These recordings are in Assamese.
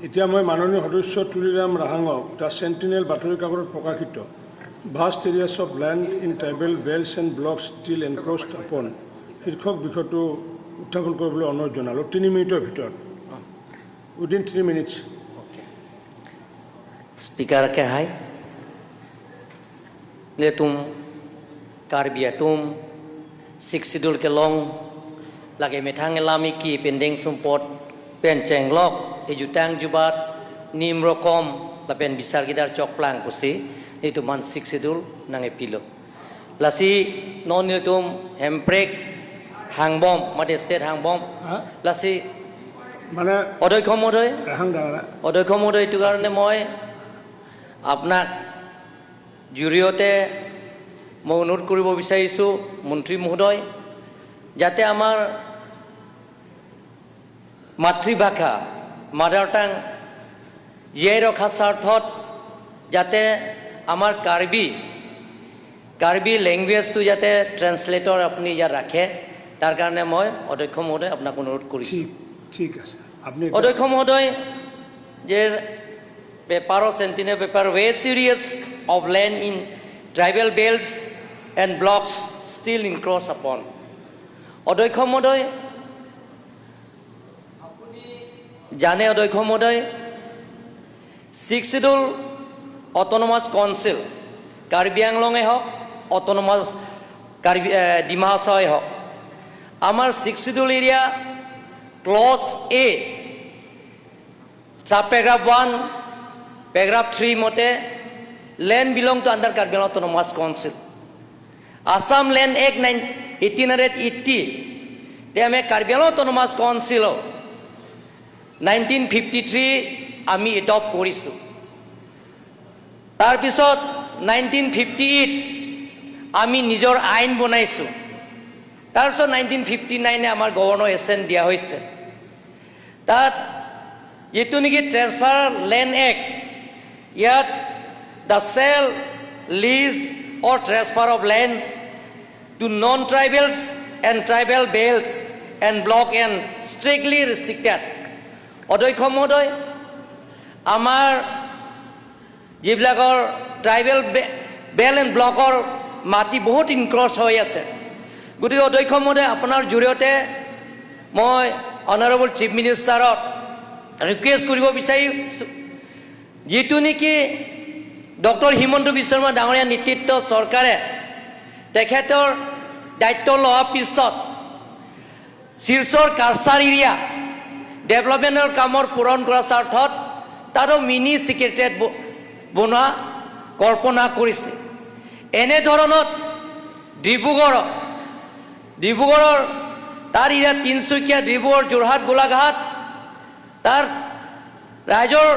এতিয়া মই মাননীয় সদস্য তুলিৰাম ৰাহাঙক the sentinel বাতৰি কাকতত প্ৰকাশিত "Vast areas of land in tribal belts and blocks still encroached upon" শীৰ্ষক বিষয়টো উত্থাপন কৰিবলৈ অনুৰোধ জনালোঁ 3 মিনিটৰ ভিতৰত, within 3 minutes. Speaker ke hai le tum Karbi atum Six Schedule ke long lage methang lami ki pending sumpot pen cheng lok ejutang jubat nim rokom la pen bisar gidar chok plang kusi itu man Six Schedule nange pilo lasi non tum hemprek hangbom mate state hangbom হা? Lasi মানে অধ্যক্ষ মহোদয়, ৰাহাং দাদা। অধ্যক্ষ মহোদয়, এইটো কাৰণে মই আপোনাক জৰিয়তে মই অনুৰোধ কৰিব বিচাৰিছোঁ মন্ত্ৰী মহোদয়, যাতে আমাৰ মাতৃভাষা, মাদাৰ টাং জীয়াই ৰখা স্বাৰ্থত যাতে আমাৰ কাৰ্বি লেংগুৱেজটো যাতে ট্ৰেন্সলেটৰ আপুনি ইয়াত ৰাখে, তাৰ কাৰণে মই অধ্যক্ষ মহোদয় আপোনাক অনুৰোধ কৰিছোঁ। ঠিক আছে, আপুনি অধ্যক্ষ মহোদয়, যে পেপাৰত, sentinel paper, "Vast areas of land in tribal belts and blocks still encroached upon." অধ্যক্ষ মহোদয়, আপুনি জানে অধ্যক্ষ মহোদয়, six schedule autonomous council Karbi আংলঙে হওক, অট'নমাছ কাৰ্বি ডিমা হাছাওৱে হওক, আমাৰ Six Schedule area clause A sub paragraph 1 paragraph 3 মতে land belong to under Karbi Anglong Autonomous Council. Assam Land Act 9 1880 তে আমি কাৰ্বি আংলং অট'নমাছ কাউন্সিল 1953 আমি এডপ্ট কৰিছোঁ। তাৰপিছত 1958 আমি নিজৰ আইন বনাইছোঁ। তাৰপিছত 1959-এ আমাৰ গভৰ্ণৰ এচেণ্ট দিয়া হৈছে। তাত যিটো নেকি ট্ৰেন্সফাৰ লেণ্ড এক্ট, ইয়াত the sale, lease or transfer of lands to non tribals and tribal belts and block and strictly restricted. অধ্যক্ষ মহোদয়, আমাৰ যিবিলাকৰ ট্ৰাইবেল বেল্ট এণ্ড ব্লকৰ মাটি বহুত ইনক্ৰচ হৈ আছে। গতিকে অধ্যক্ষ মহোদয়, আপোনাৰ জৰিয়তে মই অনাৰেবল চিফ মিনিষ্টাৰক ৰিকুৱেষ্ট কৰিব বিচাৰিছোঁ, যিটো নেকি ডক্টৰ হিমন্ত বিশ্ব শৰ্মা ডাঙৰীয়া নেতৃত্ব চৰকাৰে তেখেতৰ দায়িত্ব লোৱাৰ পিছত শিলচৰ কাছাৰ এৰিয়া ডেভেলপমেণ্টৰ কামৰ পূৰণ কৰাৰ স্বাৰ্থত তাতো মিনি ছেক্ৰেটেৰিয়েট বনোৱা কল্পনা কৰিছে। এনেধৰণত ডিব্ৰুগড়ৰ তাৰ ইয়াত তিনিচুকীয়া, ডিব্ৰুগড়, যোৰহাট, গোলাঘাট, তাৰ ৰাইজৰ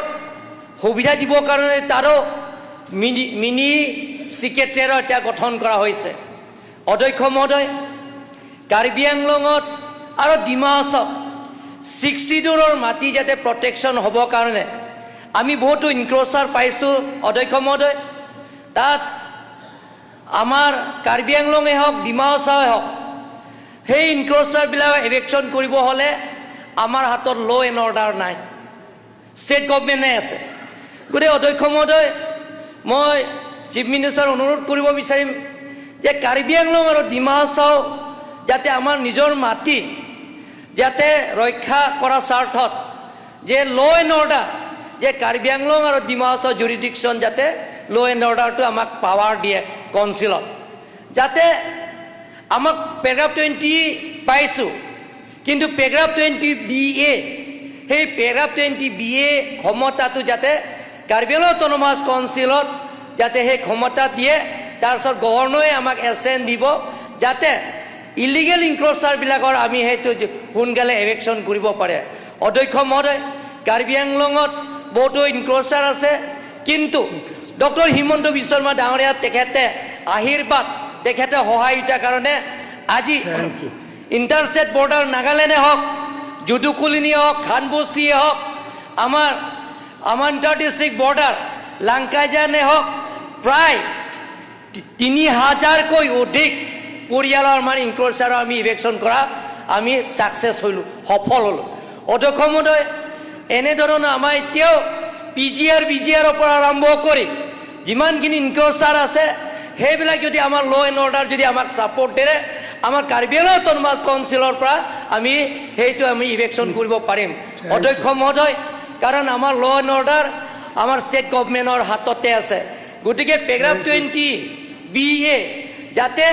সুবিধা দিবৰ কাৰণে তাৰো মিনি ছেক্ৰেটেৰিয়েট এতিয়া গঠন কৰা হৈছে। অধ্যক্ষ মহোদয়, কাৰ্বি আংলঙত আৰু ডিমা হাছাওত ছিক্স চিডুলৰ মাটি যাতে প্ৰটেকশ্যন হ'বৰ কাৰণে আমি বহুতো ইনক্ৰ'চাৰ পাইছোঁ। অধ্যক্ষ মহোদয়, তাত আমাৰ কাৰ্বি আংলঙে হওক, ডিমা হাছাওৱে হওক, সেই ইনক্ৰ'চাৰবিলাক এভিকশ্যন কৰিব হ'লে আমাৰ হাতত ল' এণ্ড অৰ্ডাৰ নাই, ষ্টেট গভমেণ্টে আছে। গতিকে অধ্যক্ষ মহোদয়, মই চিফ মিনিষ্টাৰ অনুৰোধ কৰিব বিচাৰিম যে কাৰ্বি আংলং আৰু ডিমা হাছাও যাতে আমাৰ নিজৰ মাটি যাতে ৰক্ষা কৰাৰ স্বাৰ্থত যে ল' এণ্ড অৰ্ডাৰ, যে কাৰ্বি আংলং আৰু ডিমা হাছাও জুৰিডিকশ্যন যাতে ল' এণ্ড অৰ্ডাৰটো আমাক পাৱাৰ দিয়ে কাউন্সিলত, যাতে আমাক পেৰাগ্ৰাফ 20 পাইছোঁ, কিন্তু পেৰাগ্ৰাফ 20 বি এ, সেই পেৰাগ্ৰাফ 20 বি এ ক্ষমতাটো যাতে কাৰ্বি আংলং অট'নমাছ কাউন্সিলত যাতে সেই ক্ষমতা দিয়ে। তাৰপিছত গভৰ্ণৰে আমাক এচেণ্ট দিব, যাতে ইলিগেল ইনক্ৰ'চাৰবিলাকৰ আমি সেইটো সোনকালে এভিকশ্যন কৰিব পাৰে। অধ্যক্ষ মহোদয়, কাৰ্বি আংলঙত বহুতো ইনক্ৰ'চাৰ আছে, কিন্তু ডক্টৰ হিমন্ত বিশ্ব শৰ্মা ডাঙৰীয়া তেখেতে আশীৰ্বাদ, তেখেতে সহায়িতাৰ কাৰণে আজি Thank you. Interstate border নাগালেণ্ডে হওক, যদু কলিনী হওক, খানবস্তিয়ে হওক, আমাৰ ইণ্টাৰ ডিষ্ট্ৰিক্ট বৰ্ডাৰ লাংকাইজানে হওক, প্ৰায় 3000কৈ অধিক পৰিয়ালৰ আমাৰ ইনক্ৰ'চাৰৰ আমি ইভিকশ্যন কৰা আমি ছাকচেছ হ'লোঁ, সফল হ'লোঁ। অধ্যক্ষ মহোদয়, এনেধৰণৰ আমাৰ এতিয়াও P G R, B G আৰৰ পৰা আৰম্ভ কৰি যিমানখিনি ইনক্ৰ'চাৰ আছে, সেইবিলাক যদি আমাৰ ল' এণ্ড অৰ্ডাৰ যদি আমাক ছাপৰ্ট দিয়ে, আমাৰ কাৰ্বি আংলং অট'নমাছ কাউন্সিলৰ পৰা আমি সেইটো আমি ইভিকশ্যন কৰিব পাৰিম, অধ্যক্ষ মহোদয়। কাৰণ আমাৰ ল' এণ্ড অৰ্ডাৰ আমাৰ ষ্টেট গভমেণ্টৰ হাততে আছে। গতিকে পেৰাগ্ৰাফ 20 BA যাতে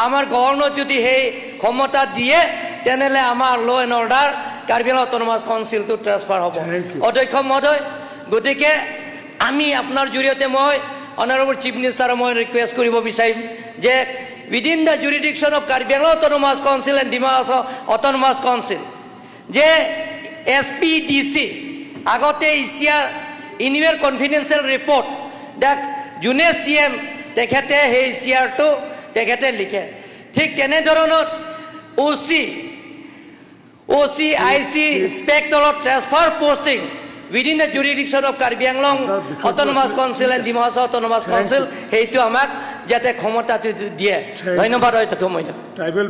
আমাৰ গভৰ্ণৰ যদি সেই ক্ষমতা দিয়ে, তেনেহ'লে আমাৰ law' and order Karbi Anglong autonomous কাউন্সিলটো ট্ৰেন্সফাৰ হ'ব। Thank you. অধ্যক্ষ মহোদয়, গতিকে আমি আপোনাৰ জৰিয়তে মই অনাৰেবল চিফ মিনিষ্টাৰক মই ৰিকুৱেষ্ট কৰিব বিচাৰিম যে within the jurisdiction of Karbi Anglong Autonomous Council and Dima Hasao Autonomous Council যে এছ পি ডি চি আগতে ECR, annual confidential report দাক যোনে চি এম তেখেতে সেই ইচিআৰটো তেখেতে লিখে, ঠিক তেনেধৰণৰ অ' চি, I C, ইনস্পেক্টৰৰ transfer posting within the jurisdiction of Karbi Anglong আপোনাৰ বিষয়টো Autonomous Council and Dima Hasao Autonomous Thank Council, সেইটো আমাক যাতে ক্ষমতাটো দিয়ে। Thank you. ধন্যবাদ, অধ্যক্ষ মহোদয়। ট্ৰাইবেল